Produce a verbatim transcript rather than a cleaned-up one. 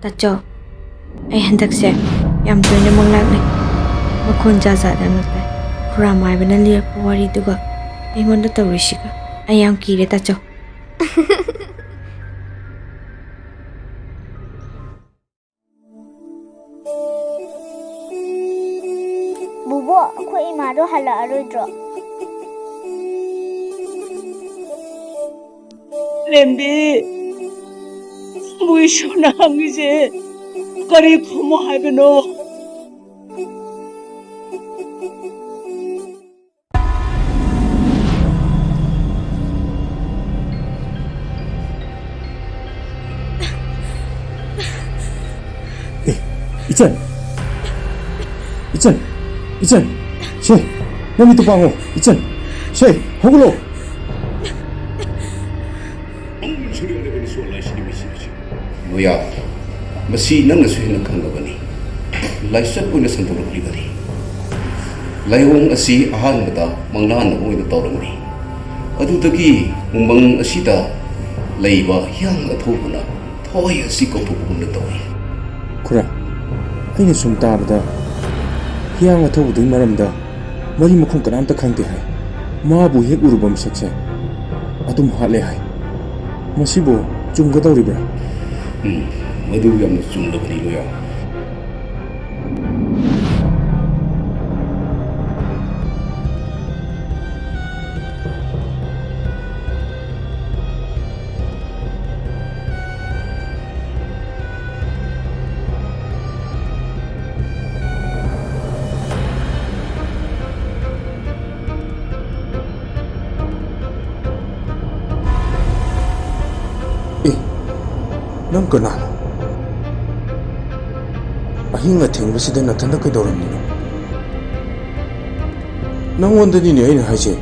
ꯇꯥꯆꯧ, ꯑꯩ ꯍꯟꯗꯛꯁꯦ ꯌꯥꯝ ꯇꯣꯏꯅ ꯃꯪ ꯂꯥꯛꯅꯩ꯫ ꯃꯈꯣꯟ ꯖꯥꯠ ꯖꯥꯠ ꯌꯥꯝꯅ ꯇꯥꯏ꯫ ꯈꯨꯔꯥ ꯃꯥꯏꯕꯅ ꯂꯤꯔꯛꯄ ꯋꯥꯔꯤꯗꯨꯒ ꯑꯩꯉꯣꯟꯗ ꯇꯧꯔꯤꯁꯤꯒ ꯑꯩ ꯌꯥꯝ ꯀꯤꯔꯦ, ꯇꯥꯆꯧ꯫ ꯕꯨꯕꯣꯛ, ꯑꯩꯈꯣꯏ ꯏꯃꯥꯗꯣ ꯍꯜꯂꯛꯑꯔꯣꯏꯗ꯭ꯔꯣ? ꯂꯦꯝꯕꯤ, ꯃꯣꯏ ꯏꯁꯣꯔꯅ ꯍꯪꯉꯤꯁꯦ ꯀꯔꯤ ꯈꯨꯝꯃꯣ ꯍꯥꯏꯕꯅꯣ? ꯑꯦ, ꯏꯆꯟ! ꯏꯆꯟ! ꯏꯆꯟ! ꯁꯦ, ꯅꯪꯒꯤ ꯇꯨꯄꯥꯡꯉꯣ, ꯏꯆꯟ! ꯁꯦ, ꯍꯧꯒꯠꯂꯣ! ꯂꯣꯌꯥ, ꯃꯁꯤ ꯅꯪꯅꯁꯨ ꯍꯦꯟꯅ ꯈꯪꯂꯕꯅꯤ꯫ ꯂꯥꯏꯆꯠ ꯑꯣꯏꯅ ꯁꯟꯗꯣꯔꯛꯂꯤꯕꯅꯤ꯫ ꯂꯥꯏꯑꯣꯡ ꯑꯁꯤ ꯑꯍꯥꯟꯕꯗ ꯃꯪꯂꯥꯟ ꯑꯃ ꯑꯣꯏꯅ ꯇꯧꯔꯝꯃꯤ꯫ ꯑꯗꯨꯗꯒꯤ ꯎꯃꯪ ꯑꯁꯤꯗ ꯂꯩꯕ ꯍꯤꯌꯥꯡ ꯑꯊꯧꯕꯅ ꯊꯋꯥꯏ ꯑꯁꯤ ꯀꯧꯊꯣꯛꯄꯒꯨꯝꯅ ꯇꯧꯏ꯫ ꯈꯨꯔꯥ, ꯑꯩꯅ ꯁꯨꯝ ꯇꯥꯕꯗ ꯍꯤꯌꯥꯡ ꯑꯊꯧꯕꯗꯨꯒꯤ ꯃꯔꯝꯗ ꯃꯔꯤ ꯃꯈꯣꯡ ꯀꯅꯥꯝꯇ ꯈꯪꯗꯦ ꯍꯥꯏ꯫ ꯃꯥꯕꯨ ꯍꯦꯛ ꯎꯔꯨꯕ ꯃꯁꯛꯁꯦ ꯑꯗꯨꯝ ꯍꯥꯠꯂꯦ ꯍꯥꯏ꯫ ꯃꯁꯤꯕꯨ ꯆꯨꯝꯒꯗꯧꯔꯤꯕ꯭ꯔꯥ? ꯎꯝ, ꯃꯗꯨ ꯌꯥꯝꯅ ꯆꯨꯝꯂꯕꯅꯤ, ꯂꯣꯌꯥ꯫ ꯑꯦ, ꯅꯪ ꯀꯅꯥꯅꯣ? ꯑꯍꯤꯡ ꯑꯊꯦꯡꯕꯁꯤꯗ ꯅꯊꯟꯗ ꯀꯩꯗꯧꯔꯝꯃꯤꯅꯣ? ꯅꯪꯉꯣꯟꯗꯅꯤꯅꯦ ꯑꯩꯅ ꯍꯥꯏꯁꯦ,